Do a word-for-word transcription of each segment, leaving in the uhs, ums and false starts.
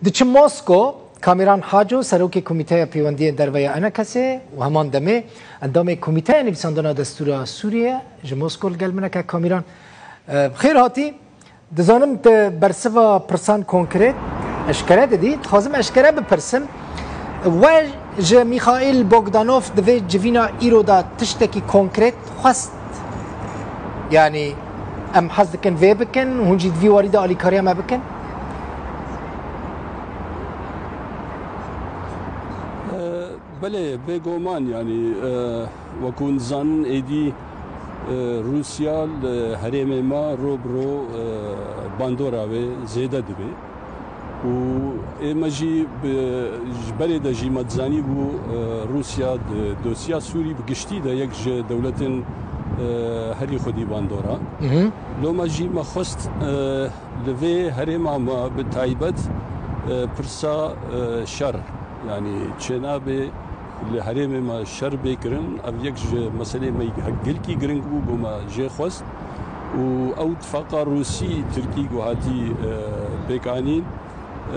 Diçim Mosko, Kamîran Haco, serokê Komîteya Pêwendiyên Derve ya ENKSê û heman demê endamê Komîteya Nivîsandina Destûra Sûriyê ji Mosko li gel min e. Kek Kamîran, e, bi xêr hatî. Dizanim tu bersiva pirsan konkret eşkere didî. Dixwazim eşkere bipirsim. We ji Mîxaîl Bogdanov di vê civîna îro de tiştekî konkret xwest? Yanî em hez dikin vê bikin, hûn jî di vî warî de alîkariya me bikin? Belê, bêgoman, yanî, e, wekû hûn dizanin êdî, e, Rûsya li herêmê me ro bi ro, e, bandora wê zêde dibe. Û ê me jî bi, ji berê de jî me dizanîbû, e, Rûsya di dosya Sûrî bi giştî de yek ji dewletên, e, herî xwedî bandora. Mhm. Loma jî me xwest, e, li vê herêma me bi taybet, e, pirsa, e, şer, yanî çênabe li herêmê me şer bê kirin. Ev yek ji meselê me gelkî giring bû, ku me jê xwest. Û ew tifaqa Rûsî-Tirkî ku hatî, e, pêkanîn,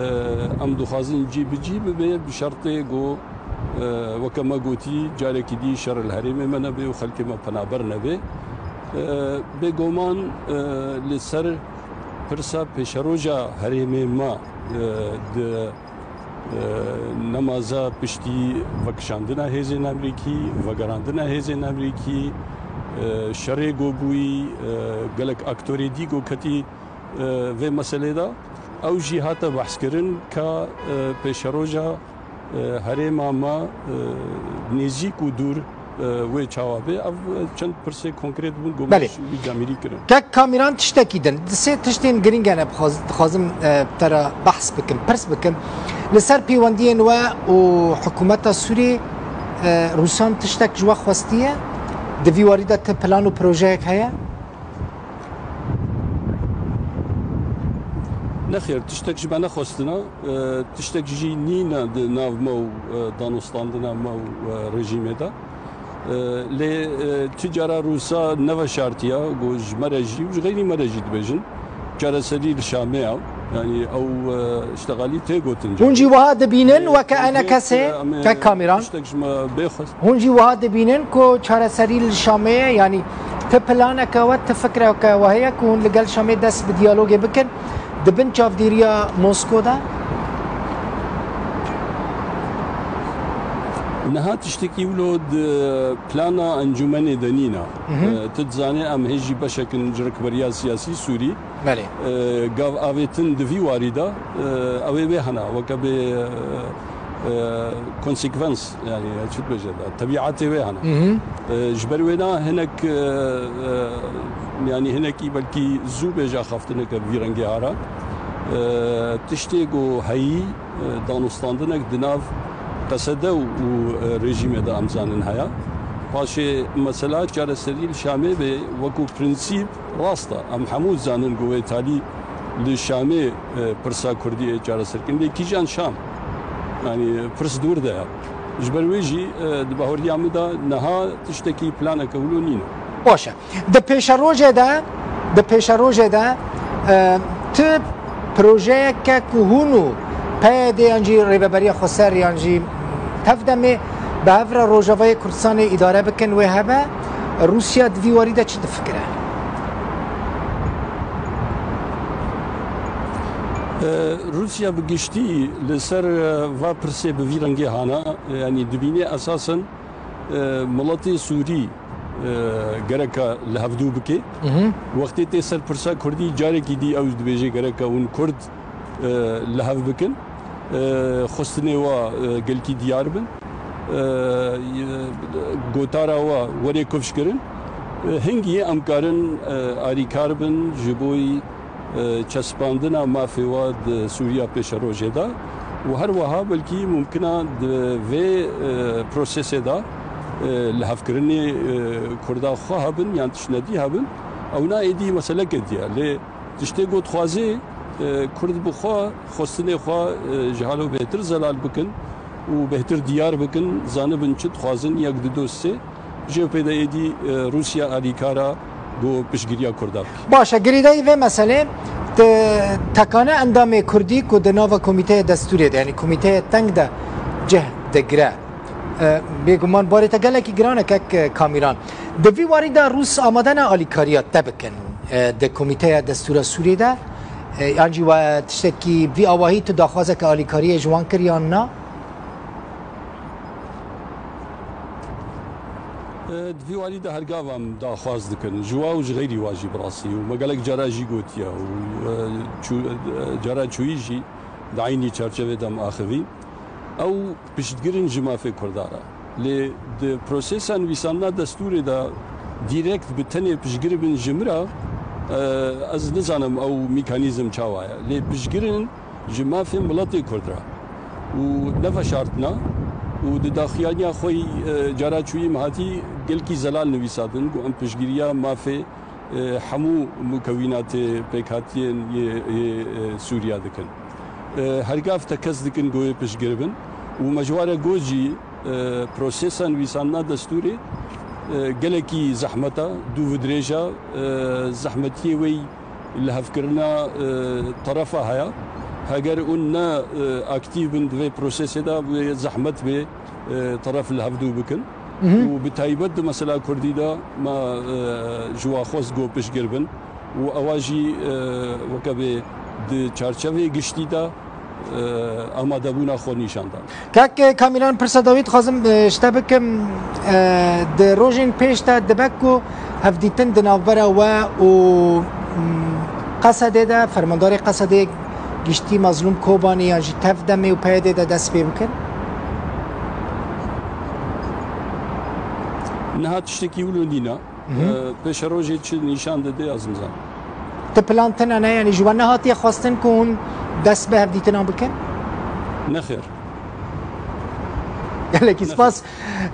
e, em dixwazin cî bi cî bibe, bi şertê ku, e, weke me gotî, carekî dî şer li herêmê me nebe û xelkê me penaber nebe. E, bêgoman, e, li ser pirsa pêşeroja herêmê me, e, di, e, nemaza piştî vekişandina hêzên Amerîkî, vegerandina hêzên Amerîkî, e, şerê ku bûyî, e, gelek aktorê dî ku ketî, e, vê meselê de. Ew jî hate behskirin ka, e, pêşeroja, e, herêma me, e, nêzîk û dûr, e, wê çawa bê. Ev, e, çend pirsê konkret bûn ku me Belê. Wî camîrî kirin. Kek Kamîran, tiştekî din, di sê tiştên girîng hene bixwaz-, dixwazim, e, bi te re behs bikim, pirs bikim. Li ser pêwendiyên we û hikûmeta Sûriyê, e, Rûsan tiştek ji we xwestiye? Di vî warî de ti plan û projeyek heye? Nexêr, tiştek ji me nexwestine, e, tiştek jî nîne di nav me û, e, danûstandina me û, e, rejîmê de. E, lê, e, tu cara Rûsa neveşartiye, ku ji me re jî û ji xeyrî me re jî dibêjin, çareserî li Şamê ye. Yanî ew, e, îştexalî tê gotin. Hûn jî wiha dibînin, weke Em ê, ENKSê, em ê kek Kamîran? Tiştek ji me bê xwest. Hûn jî wiha dibînin ku çareserî li Şamê ye, yanî ti planeke we, ti fikreke we heye ku hûn li gel Şamê dest bi diyalogê bikin, di bin çavdêriya Mosko de? Niha tiştekî wilo di plana encûmenê de nîne. Mhm. E, tu dizanî em hê jî beşek in ji rikberiya siyasî Sûrî. Belê. E, gav avêtin di vî warî de, e, ew ê wê hene, weke bê, e, e, konsekwens, yanî, çi dibêje de, tebiatê wê hene. Mhm. E, ji ber wêna hinek, e, e, yanî hinekî belkî zû bêje axaftineke vî rengê hara. E, tiştê ku heyî, e, danûstandinek di nav Qesede û, e, rejîmê de em zanin heye. Paşê mesela çareserî li Şamê bê wekû prensîp rast e. Em hemû zanin ku wê talî li Şamê, e, pirsa Kurdî ê çareser kirin. Lê kîjan Şam? Yanî pirs dûr de ye. Ji ber wê jî, e, di bahoriya min de niha tiştekî planeke wilo nîne. Baş e. Di pêşerojê de, di pêşerojê de, e, tu projeyeke ku hûn û P Y D yan jî Rêveberiya Xweser yan jî Tevdemê bi hev re Rojavayê Kurdistanê îdare bikin wê hebe, Rûsya di vî warî de çi difikire? E, Rûsya bi giştî li ser, e, va pirsê bi vî rengê hana, e, yanî dibîne esasen, e, miletê Sûrî, e, gereka li hevdû bike. Mhm. Wextê tê ser pirsa Kurdî, carekî dî ew dibêje gereka hûn Kurd, e, li hev bikin. E, xwestinê wa, e, gelkî diyar bin. E, gotara wa were kifş kirin. E, hingî em karin, e, arîkar bin ji bo e, çespandina mafê wa di Sûriya pêşerojê de û her wiha belkî mumkin e di vê, e, prosesê de, e, lihevkirinê, e, Kurda xwe hebin yan tiştnedî hebin, ewna êdî meseleke dî ye. Lê tiştê ku dixwazê, e, Kurd bi xwe xwestinê xwe, e, ji halo bêhtir zelal bikin û bêhtir diyar bikin, zanibin çi dixwazin, yek, du, do, sê. Jê pê de êdî, e, Rûsya alîkara ku piştgiriya Kurda bike. Baş e, girêdayî vê meselê, Te tekane endamê Kurdî ku di nava komîteya destûrê de, yanî komîteya teng de cih digire. E, bêguman barê te gelekî giran e kek, e, Kamîran. Di vî warî de Rûs amade ne alîkariya te bikin, e, di komîteya destûra Sûriyê de? E, yan jî we tiştekî vî awahî tu daxwazeke alîkariyê ji wan kir yan na? E, di vî warî de her gav em daxwaz dikin. Ji wa û ji xeyrî wa jî bi rastî. Û me gelek cara jî gotiye. Û, e, çû-, e, cara çûyî jî di eynî çarçevê de em axivî. Ew piştgirin ji mafê Kurda re. Lê di prosesa nivîsandina destûrê de dîrekt bi tenê piştgiribin ji min re, e, ez nizanim ew mekanîzm çawa ye. Lê piştgirin ji mafê miletê Kurd re û neveşartina û di daxuyaniya xwe yî, e, cara çûyî min hatî gelkî zelal nivîsandin ku em piştgiriya mafê, e, hemû mukewînatê pêkhatiyên yê, yê, e, Sûriya dikin. E, her gav tekez dikin ku wê piştgiribin û me ji wa re got jî, e, prosesa nivîsandina destûrê, e, gelekî zehmet e, dû û dirêj e, e, zehmetiyê wê lihevkirina, e, terefa heye. Heger hûn ne, e, aktîf bin di vê prosesê de, wê zehmet bê, e, teref li hevdû bikin. Mhm. Û bi taybet di mesela kurdî de me, e, ji wa xwest ku piştgir bin. Û ewa jî, e, weke bê di çarçevê giştî de, e, amadebûna xwe nîşan da. Kak Kamîran, pirsa dawî dixwazim, e, ji te bikim, e, di rojên pêş de dibe ku hevdîtin di navbera we û, mm, Qesedê de, fermandarê Qesedê giştî Mezlûm Kobanî yan jî Tev Demê û P Y D'ê de dest pê bikin? Niha tiştekî wilo nîne. Mhm. E, pêşerojê çi nîşan dide, ez nizanim. Ti plan tune ne, yanî ji we nehatiye xwestin ku hûn dest bi hevdîtinan bikin? Nexêr. Gelekî spas.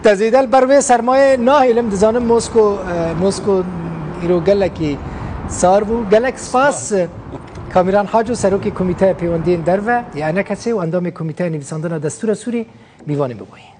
Te zêde li ber vê sermayê nahêlim. Dizanim Mosko, e, Mosko îro gelekî sar bû. Gelek spas. Spas. Kamîran Haco, serokê Komîteya Pêwendiyên Derve ya ENKSê û endamê Komîteya Nivîsandina Destûra Sûrî, mîvanê min bûyî.